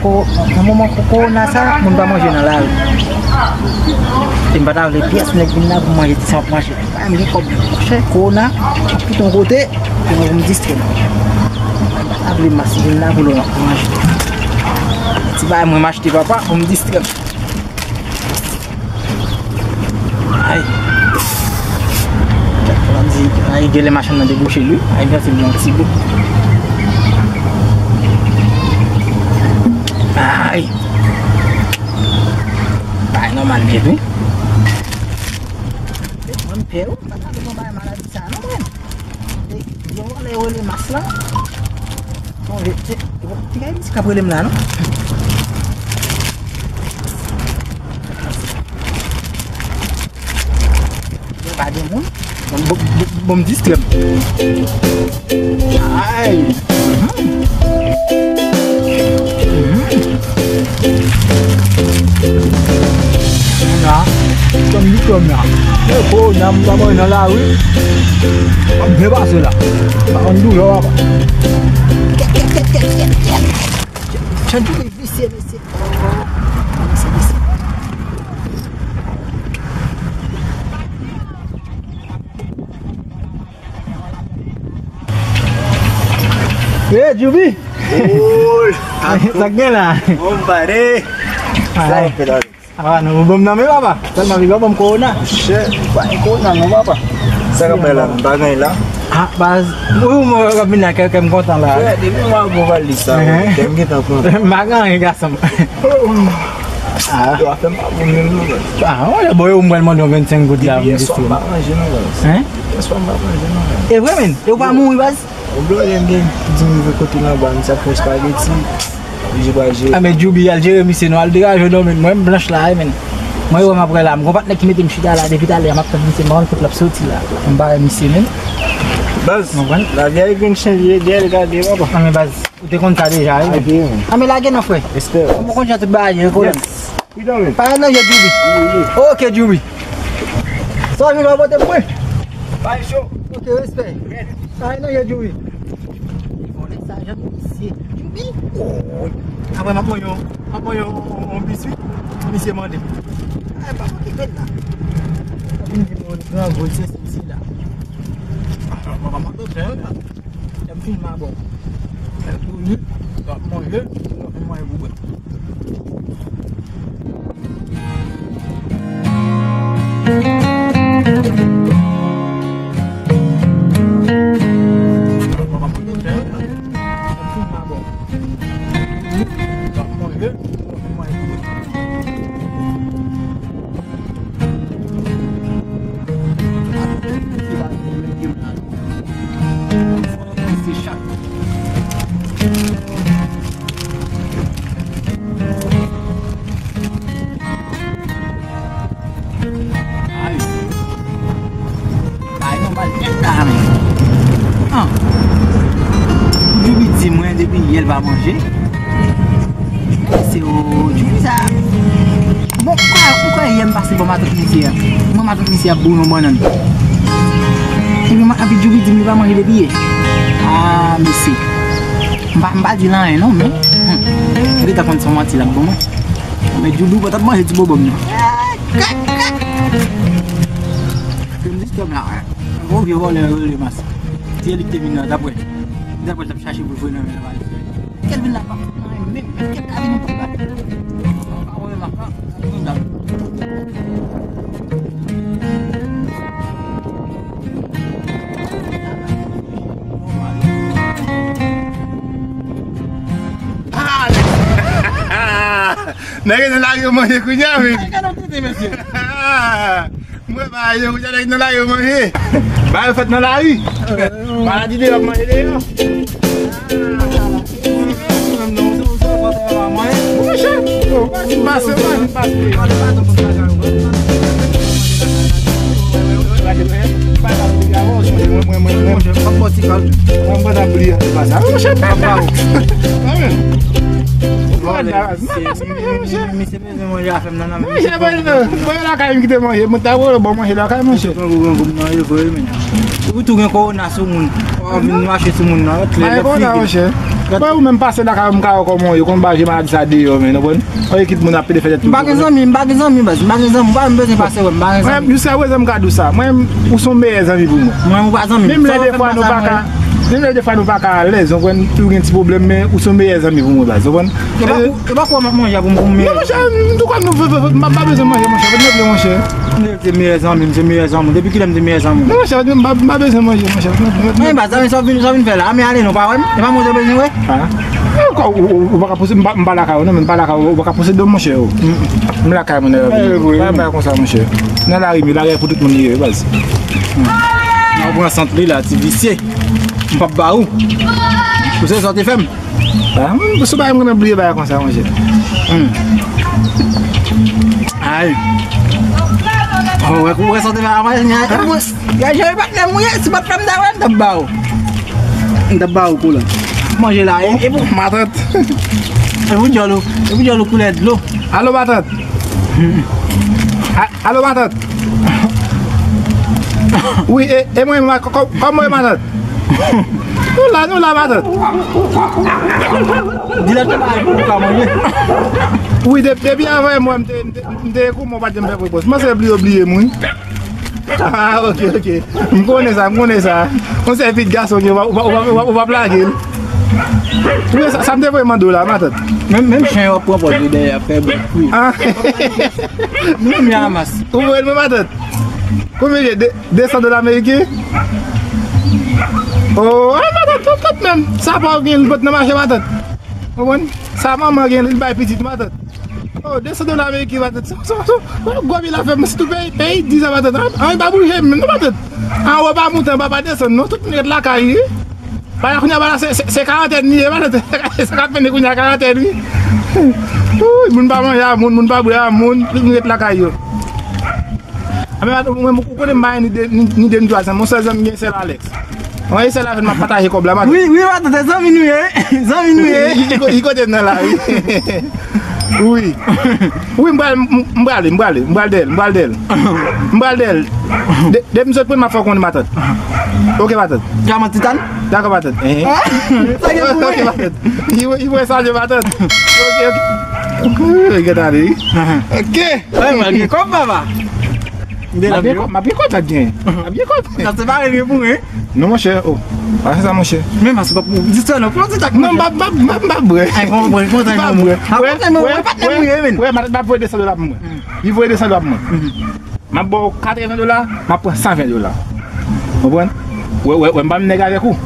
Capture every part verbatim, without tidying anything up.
Ko-, nan moman ko-, kowona sa, moun pa manje nan lari. E m pa ta vle pyès nèg vin la pou manje ti sa m ap manje. Pa m gen kòb. Monchè, kowona, tout yon kote, pou m distrè m. M pa ta vle mas vin la pou l ap manje. Ti bagay mwen m achte papa, pou m distrè m. Ay. Ay, gen lè machann nan debouche l, wi. Ay, gade, se yon ti bout. Ay. Bay nòmal nèt, wi. Mwen m pè, wi. M pa ta vle yon bagay maladi sa, non, mwen. E, yon vòlè rele mas la. Bon, se, se, se, se, se k ap rele m la, non? Yo pa gen moun. Bon, bon, bon, bon, m distrè m. Ay! Mhm. Mhm. Kòm la, kòm li kòm la. E ko, nan, m pa mwen nan lari. M byen pase la. Pa konn doulè, papa. Kèt, kèt, kèt, kèt, kèt, kèt. Chan tou visye, visye. Hey, Djoubi! Oy! Sa k gen la? Bon, pare! Ah, sa y ap fè la? Ah, non, bon, nan men papa. Sèlman, li pa ban m kowona. Chè, pa gen kowona, non, papa. Sa k ap bay la, m pa gen la. Ah, baz, wi, ou mwen k ap vin la, kè, kè m kontan la. Frè, depi m wè gwo valiz sa, kè m gentan kontan. M pa gen anyen, gason m. Ah. Yo, afè m pa bon menm non, baz. Ah, wè, bon, yo, mwen mande yon vennsenk goud la, m di sou. Yèswa m pa manje non, baz. Hein? Yèswa m pa manje non, baz. E vre, men? E ou pa mouri, baz? Yon blòdè m gen ki di m rive kote l anba, misye ap fè espageti. Misye pral jere. Ah, men Djoubi, al jere misye non, al degaje w non, men mwen, m blanch la, wi, men. Mwen, yo, m ap wè la, m gon patnè ki mete m chita la, depi talè, m ap tann misye, m pa konn kote l ap soti la. M pa wè misye, men. Baz, konprann? Lavi a vin chanje, dèyè l gade, papa. Ah, men baz. Ou te konn sa deja, wi. Ah, men lage non, frè. Respè. Kòm ou konn jan tout bagay ye, wi, frè. Yes. Wi, non, men. Pa nan je Djoubi. Wi, wi. Ok, Djoubi. Sa w vin wè pote pou mwen? Pa cho. Ok, respè. Red. Pa nan je Djoubi. Vòlè sa, jan misye. Djoubi. Oy. Apre, m ap mwen yon, m ap mwen yon, yon, yon biswi. Misye mande. Ay, pa okipe l la. Vin di mwen gran gwo se sesi la. Mwen pa mande okenn la. Lè m fin m a bon. Lè m tounen, w ap manje, w ap manje pou bwè. Ay. Bay nòmal nèt la, men. An. Pou Djoubi di mwen depi yè l pa manje. Se o Djoubi sa. Bon, ou kwè, ou kwè yè m pase bò matant misye a? Mwen matant misye ap bouyon bannann. Epi ma-, epi Djoubi di m li pa manje depi yè. Ah, mesye. M pa, m pa di l anyen non, men. Hmm. Ou gentan konn se yon manti l ap ban mwen. Men Djoubi ou pa t ap manje ti bobò m nan. Fè m diskòm la, wè. Yon vye vòlè rele Mas. Se li ki te vin nan, dapre. Dapre l t ap chache pou jwe nan men valiz. Kèlvin la pa fout nan menm. Kèt ka vin pou bat. Pa wè Mas la. Nèg nan lari yo manje kounye a, men. Ay, gade yon tete, mesye. Mwen, ba, yo, kounye a nèg nan lari yo manje. Ba, yo fèt nan lari. Maladi deyò, ap manje deyò. Mwen, mwen, mwen, mwen. Misye, misye bezwen manje a fè m nan, nan, misye pran gwo grenn. Manje, manje, manje lakay m kite manje. Mwen ta wè bon manje lakay, monchè. Misye pran gwo grenn nan, e vre, men. Ou tou gen kowona sou moun. Ou vin mache sou moun nan. Mwen, ou menm pase lakay ou, m ka wè kòman ou ye, konn ba je maladi sa deyò, men, ou konprann? Ou ekip moun ap pede fè tèt. M pa gen zanmi, m pa gen zanmi, baz. M pa gen zanmi, ou pa menm bezwen pase wè m, m pa gen zanmi. Mwen, jiska prezan, m ka di w sa. Mwen, ou se yon meyè zanmi pou mwen. Mwen, ou pa zanmi m. Menm lè defwa nou pa ka, menm lè defwa nou pa ka alèz, ou konprann, nou gen ti pwoblèm, men ou se yon meyè zanmi pou mwen, baz, ou konprann? E pa kou, e pa kou w ap manje pou m, pou m. Non, monchè, m tou kòm nou, m pa, m pa bezwen manje, monchè, fè manje, monchè. M se meyè zanmi, m se meyè zanmi. Depi kilè m se meyè zanmi? Non, monchè, m pa, m pa bezwen manje, monchè. Men, baz, zanmi, sa w vin, sa w vin fè la? A, men ale non, pa wè m? E pa mwen w te bezwen wè? Ah. Ou, ou, ou, ou pa ka pouse, m pa, m pa lakay ou, non, men m pa lakay ou, ou pa ka pouse do, monchè, ou. M lakay mwen, nèg la. Eh, wi. Pa bay konsa, monchè. Nan lari, men lari pou tout moun li ye, baz. Nan pran sant li la, ti visye. M p ap ba ou. Ou se sa w te fè m? Ah, m, sou bagay m renmen bliye bagay konsa, monchè. Hmm. Ay. Oh, wè, wè, sa w te fè a, mwen, ya, ya, ya, patnè m, wi, si patnè m ta wè, m t ap ba ou. M t ap ba ou kou la. Manje la, e, e pou matant. E pou djòl ou, e pou djòl ou koulè dlo. Alo, matant. A, alo, matant. Wi, e, e mwen, ma, kò-, kò-, kòman w ye, matant? Nou la, nou la, matant. Di lòt bagay pou ou ka manje. Wi, de-, depi avan mwen, m te, m te, m te kou mwen pa janm fè repons. Mwen se bliye, bliye m, wi. Ah, ok, ok. M konnen sa, m konnen sa. Yon sèl pitit gason gen, ou pa, ou pa, ou pa, ou pa, ou pa plage l. Wi, sa, sa m te voye mande w la, matant. Menm, menm chen yo ap pran pòz li dèyè, ap fè bri. Ah. Nou menm ya mas. Ou voye l mwen, matant. Konbyen je? De, de san dola ameriken? Oh, ah, matant, tout, tout menm. Sa pa w gen, l pot nan mache, matant. Ou konprann? Sa manman gen, li bay pitit, matant. Oh, de san dola ameriken, matant. Sa, sa, sa, sa, gwo bil afè, men sitou peyi, peyi diz an, matant. An, an, pa bouje, menm, non, matant. An, wè pa moute, an, pa, pa desann, non. Tout moun ret lakay, wi. Bagay kounye a, bagay la, se, se, se karantèn li ye, matant. Se k ap mennen kounye a, karantèn, wi. Wi, moun pa manje a moun, moun pa bwè a moun, tout moun ret lakay yo. A, men, matant, mwen, ou konnen m pa gen ni de, ni, ni de, ni twa zanmi. Yon sèl zanmi m gen, sèl Alex. Mwen, e sèl avè l m ap pataje kòb la, matant. Wi, wi, matant, se zanmi nou ye. Zanmi nou ye. Li, li, li kote m nan la, wi. Wi. Wi, m pral, m, m prale, m prale, m pral dèyè l, m pral dèyè l. M pral dèyè l. De, depi m sot pran l, m ap fè w konnen, matant. Ok, matant. Kaman ti tan? Dakò, matant. Sa gen pou mwen. Ok, matant. Li, li voye salye, matant. Ok, ok. Wi, gen tande, wi. Ok. Wi, mwen gen kòb, papa. M ap byen kòb, m ap byen kòb, m ap byen kòb. M ap byen kòb. Sa se pa rele pou mwen. Non, monchè, oh. Pa fè sa, monchè. Men mas, w ap di sa, non, pran ti tak, non, monchè. M ap, m ap, m ap, m ap bwè. Ay, bon, bon, bon, m ap bwè. Wè, wè, wè, wè, m ap voye de san dola pou mwen. Li voye de san dola pou mwen. M ap ba w katreven dola, m ap pran san ven dola. Konprann? Wè, wè, wè, m pa menm nèg avèk ou.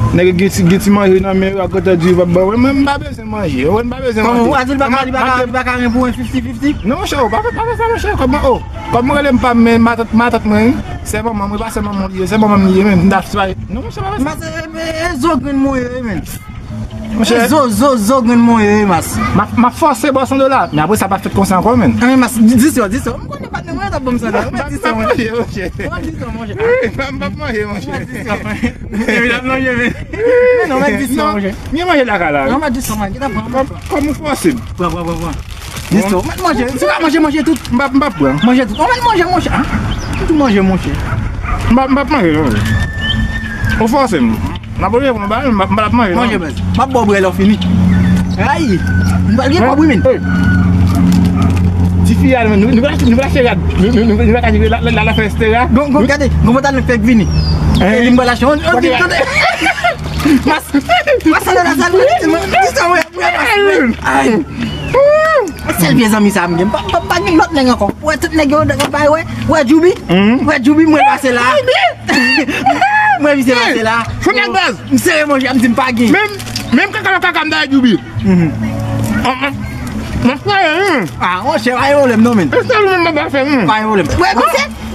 Nèg gen ti, gen ti manje nan men yo, ak gòtè di, w ap ba mwen, mwen, m pa bezwen manje. Wè, m pa bezwen manje. Kòman, w a di l pa ka, li pa ka, li pa ka gen pou mwen fifty fifty? Non, monchè, oh, pa fè, pa fè sa, monchè. Kòman, oh. Kòm mwen rele m pa m, men matant, matant mwen, wi. Se manman mwen, pa se manman li ye, se manman m li ye, men m ta fè. Non, monchè, pa fè sa. Mas, e, e, e zo grenn mwen ye, men. Monchè. E zo, zo, zo grenn mwen ye, mas. M ap, m ap fòse ba w san dola, men apre sa pa fèt konsa ankò, men. A, men mas, di, di sa, di sa. M konnen patnè mwen t ap ban m san dola. Mwen di sa, mwen. M ap manje, monchè. Mwen di sa, monchè. Wi, m ap, m ap manje, monchè. Mwen di sa, mwen. Epi l ap manje, men. Men non, mwen di sa, monchè. Mwen manje lakay la, wi. Non, mwen di sa, mwen. Kòm, kòm ou fòse m. Pran, pran, pran, pran. Dis ou mèt manje. Si w pa manje, manje tout. M p ap, m p ap pran. Manje tout. Ou mèt manje, monchè. Tout manje, monchè. M p ap, m p ap manje, non. Ou fòse m. M ap oblije pran ba, m p ap, m p ap manje, non. Manje, baz. M ap ba w bwè lè w fini. Ay! M pral gen kòb, wi, men. Hey. Tifi a, nou, nou pral achte, nou pral achte rad. Nou, nou, nou, nou pral achte la, la, la, la fè estera. Gon, gon, gade, gon pantalon k fèk vini. Hein? E li m pral achte. On, on, on, mas, mas, sa la, sa la, di sa, wè, wè, mas, wè. Ay. Sèl vye zanmi sa m gen. Pa, pa, pa gen lòt nèg ankò. Wè tout nèg yo, nèg yo bay, wè. Wè Djoubi. Wè Djoubi, mwen pase la. Mwen misye pase la. Fou nèg baz. M sere manje, m di m pa gen. Menm, menm kaka nan kaka m ta Djoubi. Mwen fè, hmm. Ah, monchè, pa gen pwoblèm non, men. E sèl ou menm m ap fè, hmm. Pa gen pwoblèm. Wè, misye.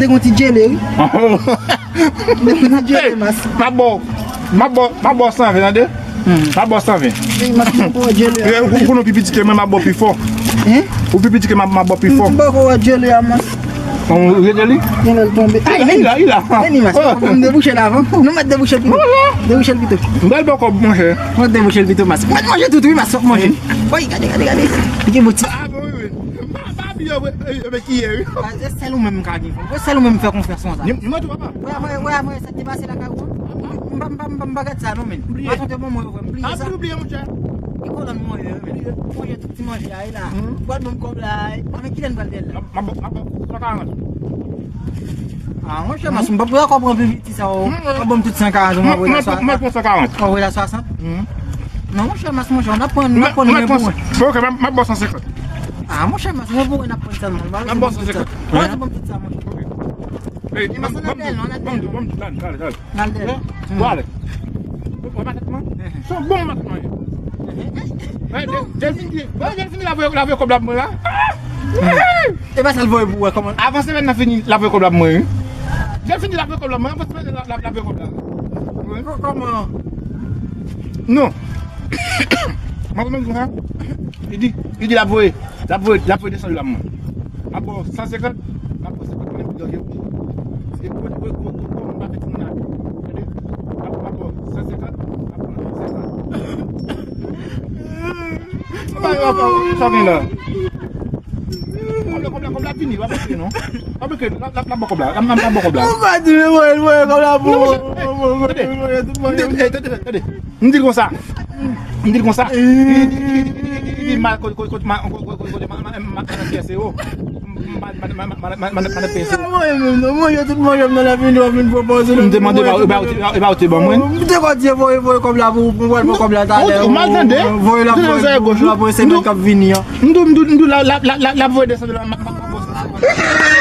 te gon ti djele, wi. M te gon ti djele, mas. M ap ba w, m ap ba w, m ap ba w san ven, tande? M ap ba w san ven. Ey, mas, m poko wè djele a. Ou, ou konnen w pi piti ke mwen, m ap ba w pi fò. Hein? Ou pi piti ke m, m ap ba w pi fò. M poko wè djele a, mas. Bon, ou rete li? Genlè l tonbe. Ay, li la, li la. Men li, mas. M debouche l avan. Nou mèt debouche l pito. Debouche l pito. M pral ba w kòb, monchè. Mwen debouche l pito, mas. Mwen manje tout, wi, mas, w ap manje. Woy, gade, gade, gade. Li gen bouti. Ah, bon, wi, wi. Pa, pa bliye, wi, wi, wi, kiyè, wi. Ah, se sèl ou menm m ka gen. Se sèl ou menm m fè konfyans konsa. Ni, ni mwen tou, papa. Wè, wè, wè, wè, sa k te pase lakay ou an. M pa, m pa, m pa, m pa gade sa, non, men. Bliye. Paske w te bon mwen, vre. M bliye sa. Bliye, monchè. Li konnen m manje, men. Manje tout ti manje a, la. Pral ban m kòb la. Mwen, kilè n pral dèyè l la? M ap, m ap, m ap, san karant. Ah, monchè, mas, m p ap pran kòb pran pi piti sa, o. M ap ban m tout san karant, mwen voye la sou. Mwen pran san karant. Mwen voye la swasant. Non, monchè, mas, monchè, n ap pran, n ap pran mwen pou mwen. Ok, m ap, m ap ba w san senkant. Ah, monchè, mas, mwen pou mwen n ap pran sèlman. M ap ba w san senkant. Mwen, ban m tout sa, monchè. Ok. Ey, mas, ban m, ban m, ban m, ban m, dale, dale, dale. N al dèyè. Bon, ale. Ou pa tèt mwen? Se yon bon matman ye. Delfin di, bon, Delfin di la voye, la voye kòb la pou mwen la. E pa sa l voye pou wè kòman. Avan semèn nan fini, la voye kòb la pou mwen, wi. Delfin di la voye kòb la pou mwen, avan semèn nan la, la, la voye kòb la. Wi. Kòman? Non. Mwen, mwen, mwen, li di, li di l ap voye, l ap voye, l ap voye de san dola mwen. M ap ba w san senkant, m ap ba w senkant mil pou gade. E pou, pou, pou, pou, pou, m pa fè timoun la. Tande? M ap, m ap ba w san senkant, m ap ba w senkant. Sa va, sa va, sa gen la? Kòb la, kòb la, kòb la vini, w ap antre non. W ap antre, l ap, l ap, l ap ba w kòb la, l ap, l ap, l ap ba w kòb la. Ou pa di, men voye, voye kòb la pou mwen. Non, monchè, tande, tande, tande, tande. M di l konsa. M di l konsa. Li, li, li, li, li, li mal kote, kote, kote, ma, kote, kote, kote, ma, ma, ma, ma, pyès yo. Ma, ma, ma, ma, ma, ma, ma, pyès yo. Mwen menm, non, mwen, yo tout manje m nan la vin, yo vin pwopoze. M te mande, e pa, e pa, e pa, e pa ou te ban mwen. M te konn di, voye, voye kòb la pou, pou, pou, pou kòb la talè. Ou mal tande? Voye la, voye, voye, voye, semèn k ap vini an. M di w, m di w, m di w, la, la, la, la, la, voye de san dola, ma, ma, ma, ma.